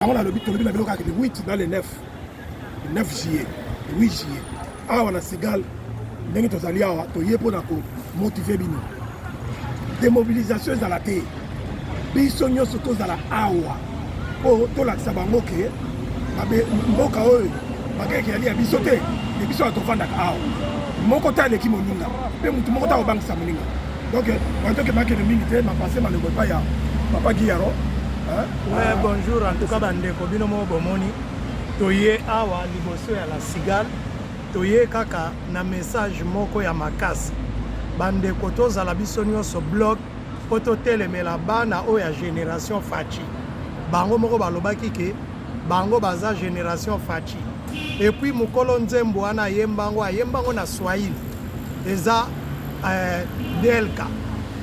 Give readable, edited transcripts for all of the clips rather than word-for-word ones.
Yango nalobi, tolobi na bino kaka le 8 na le 9, le 9 juillet, le 8 juillet awa na Cigale, ndenge tozali awa, toye mpo na komotive bino. Demobilisation ezala te, biso nyonso tozala awa mpo tolakisa bango ke mboka oyo bakeke yali ya biso te, e biso ya tofandaka awa, moko te aleki moninga mpe motu moko te akobangisa moninga. Donc batoke bakende mingi te, mapase malongo epai ya papa Guillaro. Ouais, bonjour en tout cas bandeko, bino moko bomoni toye awa liboso ya la Cigale, toye kaka na message moko ya makasi. Bandeko, tozala biso nyonso bloc mpo totelemela bana oyo ya génération Fatshi. Bango moko balobaki ke bango baza génération Fatshi. Et puis mokolo nzembo wana ayembango, ayembango na Swahili, eza Delka,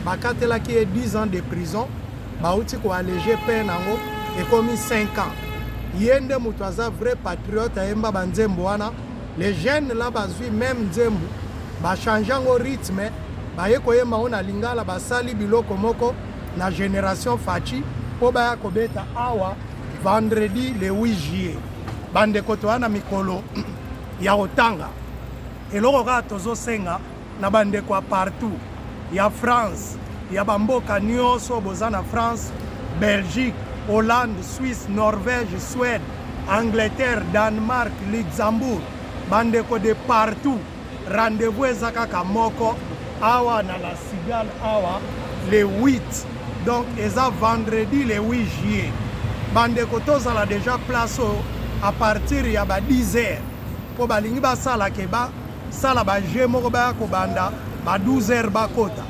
bakatelaki ye 10 ans de prison, bauti koalléger peine yango ekomi 5 ans. Ye nde moto aza vrai patriote, ayemba banzembo wana. Les jeunes là bazwi même nzembo, bachange yango rythme, baye koyemba yango na lingala, basali biloko moko na génération Fatshi mpo baya kobeta awa vendredi le 8 juillet. Bandeko, toya na mikolo ya kotanga eloko kaka tozosenga na bandeko ya partout ya France, ya bamboka nyonso boza na France, Belgique, Hollande, Suisse, Norvège, Suède, Angleterre, Danemark, Luxembourg, bandeko de partout, rendez-vous eza kaka moko awa na la Cigale awa le 8, donc eza vendredi le 8 juillet. Bandeko, tozala déjà place oyo à partir ya ba 10 heures, mpo balingi basala ke basala bajeu moko, baya kobanda ba 12 heures bakota.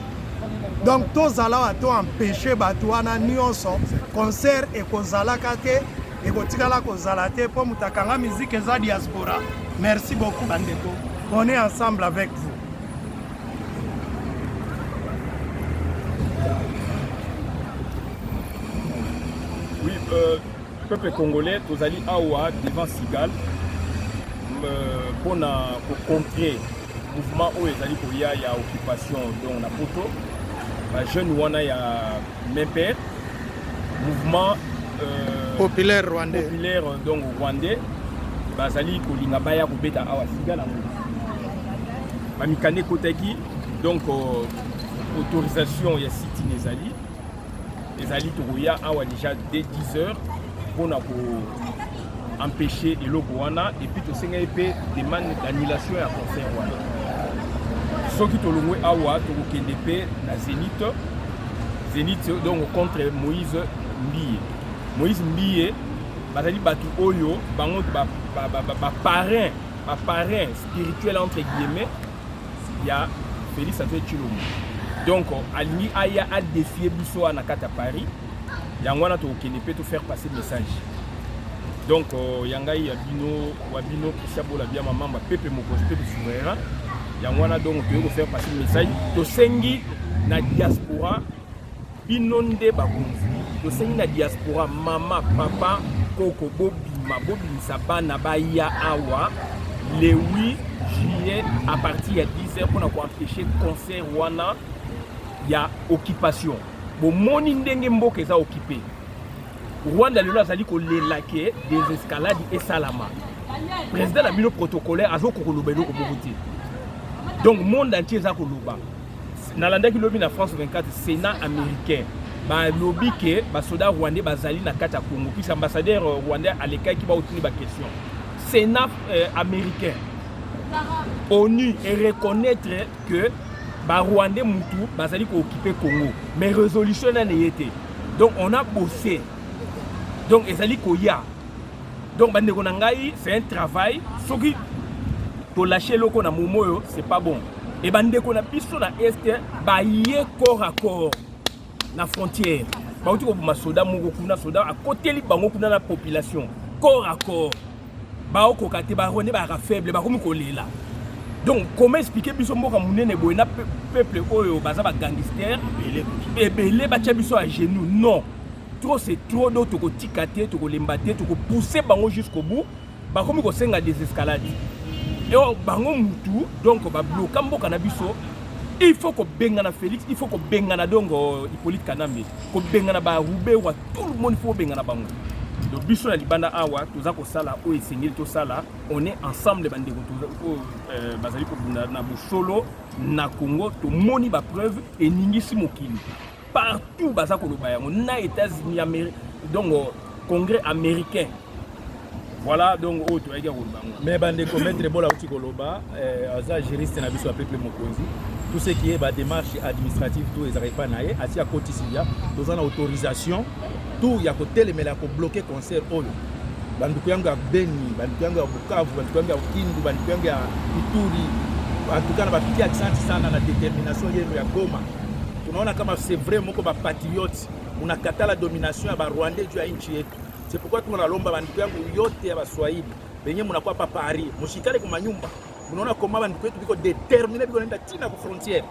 Donc tozala awa, to empêche bato wana nyonso. Concert ekozalaka te, ekotikala kozala te, mpo moto akanga musique eza diaspora. Merci beaucoup bandeko, on est ensemble avec vous. Oui, peuple congolais, tozali awa devant Cigale mpona kocontrer mouvement oyo ezali koya ya occupation. Donc na poto bajeune wana ya MPR, mouvement populaire rwandais, populaire donc rwandais, bazali kolinga baya kobeta awa Cigale. Yango bamikanda ekotaki, donc autorisation ya sit-in ezali tokoya awa déjà dès 10 heures mpona ko empêcher eloko wana. Et puis tosengaki mpe demande d'annulation ya concert wana. Soki tolongwe awa, tokokende mpe na Zénith, Zénith donc contre Moïse Mbiye. Moïse Mbiye bazali bato oyo bango baparrain, baparrain spirituel entre guillemets ya Félix Antoine Tshilombo. Donc alingi aya adéfier biso wana na kati ya Paris. Yango wana tokokende mpe tofaire passer message. Donc ya ngai, ya bino, wa bino Christian Bola Biama Mamba, pepe mokonzi, pepe souverain. Yango wana donc toyei kofaire passer message. Tosengi na diaspora, bino nde bakonzi, tosengi na diaspora, mama, papa, koko, bobima, bobimisa bana baya awa le 8 juillet à partir ya 10 heures mpona koempêcher concert wana ya occupation. Bomoni ndenge mboka eza occupé. Rwanda lelo azali kolela ke désescalade esalama. Président na bino protocolaire azokoka koloba eloko moko te. Donc monde entier eza koloba. Nalandaki lobi na France 24, Sénat américain balobi ke basoda rwandais bazali na kati ya Congo, puisque ambassadeur rwandais alekaki, baotuni baquestion. Sénat américain, ONU ereconnaître que barwandais mutu bazali kooccuper Congo, mais résolution nani eye te. Donc on a bossé, donc ezali koya. Donc bandeko na ngai, c'est un travail. Soki tolâche eloko na momo oyo, c'est pas bon. E bandeko na biso na Est baye corps à corps na frontière, bauti koboma soda moko kuna, soda akoteli bango kuna na population, corps à corps, baokoka te. Barwandais bayaka faible, bakomi kolela. Donc comment expliquer biso mboka monene boye na peuple oyo baza bagangster ebele, batia biso à genoux? Non, trop c'est trop. Donc tokotika te, tokolemba te, tokopousse bango jusqu'au bout. Bakomi kosenga des escalades e bango mutu, donc babloka mboka na biso. Il faut kobengana Félix, il faut kobengana donc Hippolyte Kanambe, kobengana baruberwa, tout le monde, il faut kobengana bango. Donc biso na libanda awa toza kosala oyo esengeli tosala. On est ensemble, bandeko oyo bazali kobunda na bosolo na Congo. Tomoni bapreuve eningisi mokili partout, baza koloba yango na États-Unis, Amérique, donc Congrès américain. Voilà, donc oyo toyaki ya koloba yango. Mais bandeko, maître Bola auti koloba, aza juriste na biso ya peuple mokonzi. Tout ce qui est badémarche administrative, tout ezalaka epai na ye. Asi akotisi ya toza na autorisation tout ya kotelemela, ya kobloquer concert oyo. Banduku yango ya Beni, banduku yango ya Bukavu, banduku yango ya Kindu, banduku yango ya Ituri, en tout cas na bapiki accent sana na détermination yenu ya Goma. Tunaona kama c'est vrai moko bapatriote, munakatala domination ya Barwandais juu ya nchi yetu. C'est pourquoi tunalomba banduku yangu yote ya Baswahili benye munakuwa pa Paris, mushikale kwa manyumba. Munaona koma banduku yetu biko déterminé, biko naenda tina ku frontière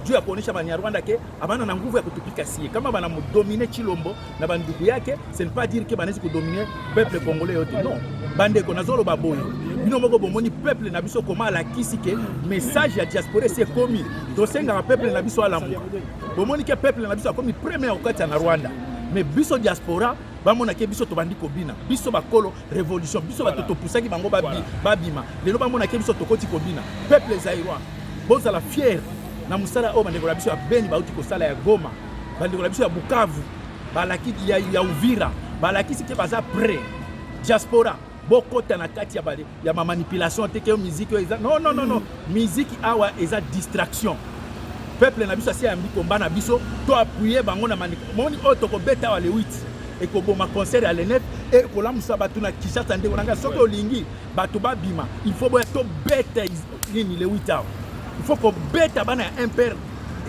juu ya kuonyesha Banyarwanda ke abana na nguvu ya kutupika sie. Kama banamudominer Chilombo na banduku yake, ce n'est pas dire ke banawezi kudominer peuple congolais yote. Non, bandeko, nazoloba boye: bino moko bomoni peuple na biso koma alakisi ke message ya diaspora esi ekomi. Tosengaka peuple na biso alamuka. Bomoni ke peuple na biso akomi premier kokati na Rwanda, mais biso diaspora bamonaki biso tobandi kobina. Biso bakolo révolution, biso bato topusaki bango babima, lelo bamonaki biso tokoti kobina. Peuple zaïrois, bozala fier na mosala oyo bandeko na biso ya Beni bauti kosala, ya Goma, bandeko na biso ya Bukavu balaki, ya Uvira balakisi ke baza prêt. Diaspora, bokota na kati ya bamanipulation te ke musique oyo eza. Non, non, non, non, musique awa eza distraction. Peuple na biso asi ayambi komba na biso, to appuyer bango na moni oyo tokobeta awa le 8, ekoboma concert ya le 9, ekolamusa bato na Kinshasa. Ndeko na ngai, soki olingi bato babima, il faut boya tobeta nini le 8 awa. Il faut kobeta bana ya MPR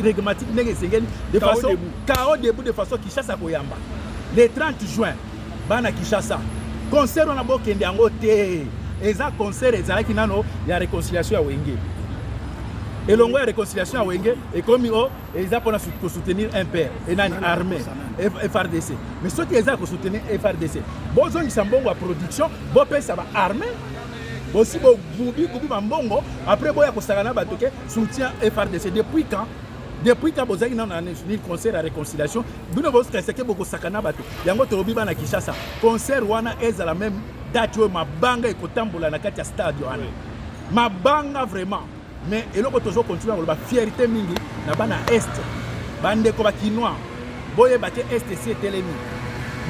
régmatique ndenge esengeli, de façon KO debout, de façon Kinshasa koyamba le 30 juin. Bana Kinshasa, concert wana bokende yango te. Eza concert ezalaki nano ya réconciliation ya Wenge. Elongo ya réconciliation ya Wenge ekomi o eza mpona kosoutenir MPR enani armée FARDC. Mais soki eza kosoutenir FARDC, bozongisa mbongo ya production, bopesa baarmée. Bosi bogubi gubi bambongo, après boya kosaka na bato ke soutien FARDC. Depuis quand? Depuis quand bozalaki nano na nini, concert ya réconciliation? Bino bokanisa ke bokosaka na bato yango. Tolobi bana Kinshasa, concert wana ezala même date oyo mabanga ekotambola na kati ya stade wana, mabanga vraiment. Mais eloko tozocontinuer koloba, fierté mingi na bana Est. Bandeko bakinois, boyeba te, Est esi etelemi.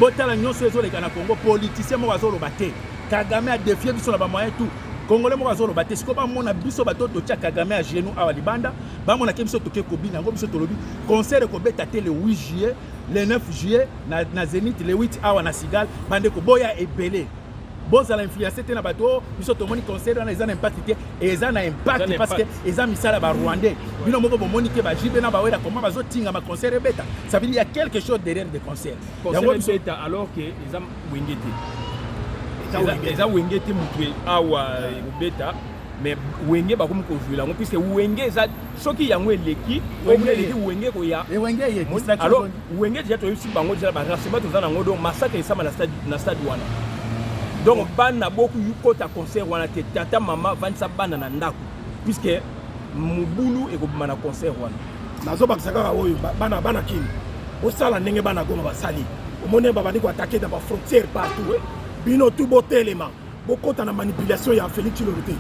Botala nyonso ezoleka na Congo, politicien moko azoloba te. Kagame adéfier biso na bamoyen tout, Congolais moko azoloba te. Sikoyo bamona biso bato totia Kagame ya genou awa libanda, bamonake biso toke kobina yango. Biso tolobi concert ekobeta te le 8 juillet, le 9 juillet na Zénith, le 8 awa na Cigale. Bandeko, boya ebele, bozala influence te na bato oyo. Biso tomoni concert wana eza na impact te. Eza na impact parce que eza misala ya Barwandais. Bino moko bomoni ke baJB na bawera koma bazotingama concert ebeta. Ça veut dire il y a quelque chose derrière de concert. Yango ebeta alors que eza Wenge te, eza Wenge te motu awa ekobeta, mais Wenge bakomi kozwela yango, puisque Wenge eza soki yango eleki, eleki Wenge koya. Alors Wenge déjà toyebisi bango déjà barassemblement toza nango, donc massacre esama na stade wana. Donc bana bokota concert wana te. Tata, mama, vandisa bana na ndako, puisque mobulu ekobima na concert wana. Nazobakisa kaka oyo: bana Kini, bosala ndenge bana Goma basali. Omoni babandi koattaquer na bafrontière partout. Bino tu botelema, bokota na manipulation ya Félix Tshilombo te.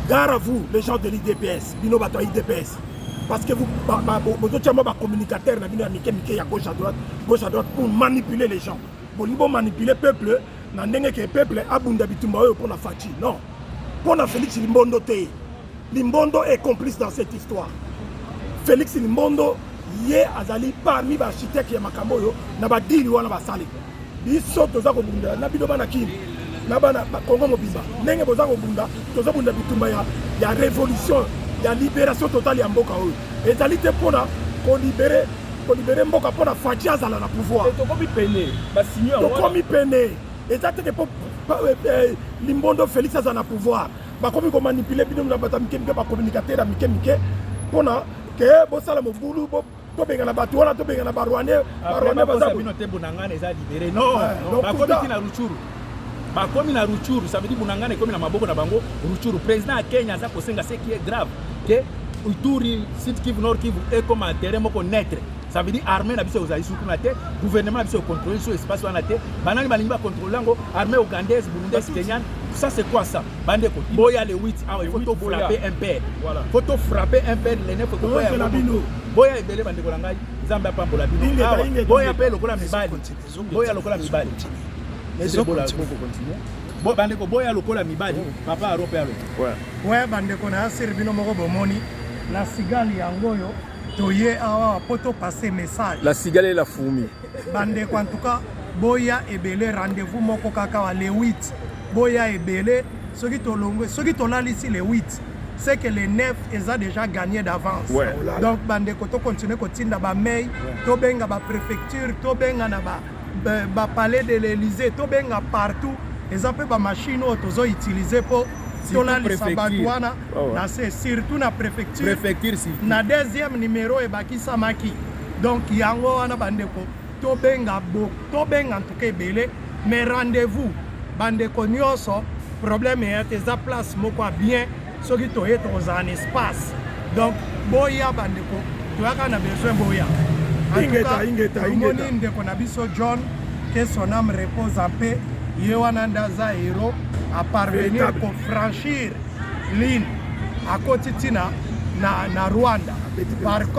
Gare à vous, les gens de l'UDPS, bino bato ya UDPS, parce que vous bozotia mwa bacommunicateur na bino ya mike mike ya gauche à droite, gauche à droite, pour manipuler les gens. Bolingi bomanipuler peuple na ndenge ke peuple abunda bitumba oyo mpo na Fatshi, non mpo na Félix Limbondo te. Limbondo est complice dans cette histoire. Félix Limbondo, ye azali parmi baarchitecte ya makambo oyo na badili wana basali. Biso toza kobunda na bino, bana Kini na bana Kongo mobimba. Ndenge boza kobunda, tozobunda bitumba ya révolution, ya libération totale ya mboka oyo. Ezali te mpona kolibérer mboka mpona Fatshi azala na pouvoir. Tokomi pene basinyo. Tokomi pene. Eza teke mpo Limbondo Félix aza na pouvoir. Bakomi komanipuler bino na bato ya mike mike, bacommunicateur ya mike mike, mpona ke bosala mobulu, tobengana bato wana, tobengana Barwandais. Barwandais baza bino te. Bunagana eza libéré? Non, bakomi ti na Rutshuru, bakomi na Rutshuru. Ça veut dire Bunagana ekomi na maboko na bango. Rutshuru, président ya Kenya aza kosenga, ce qui est grave, ke Ituri, Sud Kivu, Nord Kivu ekoma terrain moko neutre. Ça veut dire armée na biso ekozala lisusu kuna te, gouvernement na biso econtrôle so espace wana te. Banani balingi bacontrôle yango? Armée ougandaise, burundaise, kenyane. Ça, c'est quoi, ça? Bandeko, boya le 8 awa, il faut Le 8, to frapper boya. un père. Voilà. Faut to frapper un père le 9. Tozela bino. Boya ebele, bandeko na ngai. Nzambe apambola bino. Ingeta, Awa, ingeta, boya ingeta. mpe lokola mibali, boya lokola mibali. Bandeko, boya lokola mibali. Papa Aro mpe alo. Ouais, bandeko na yasiri, bino moko bomoni La Cigale yango oyo. Toye awa po topase message. La Cigale et la fourmi. Bandeko, en tout cas boya ebele. Rendez-vous moko kaka wa le 8. Boya ebele. Soki tolongwe, soki tolalisi le 8, c'est que le 9 eza déjà gagné d'avance. Donc bandeko, tocontinue kotinda bamail, tobenga bapréfecture, tobenga na bapalais de l'Élysée, tobenga partout. Eza mpe bamachine oyo tozoutilize mpo tolalisa bato préfecture. wana na se, surtout na préfecture. Préfecture surtout. Na deuxième numéro ebakisamaki. Donc yango wana, bandeko, tobenga bo, tobenga ntuka ebele. Mais rendez-vous, bandeko nyonso, problème eya te. Eza place moko ya bien. Soki toye, tokozala na espace. Donc boya, bandeko, toyaka na besoin boya. En tout Ingeta, cas, ingeta, tomoni ingeta. ndeko na biso John, que son âme repose en paix. Ye wana nde aza héros, aparvenir Véritable. kofranchir ligne, akoti ntina na Rwanda. Abeti mpe. Par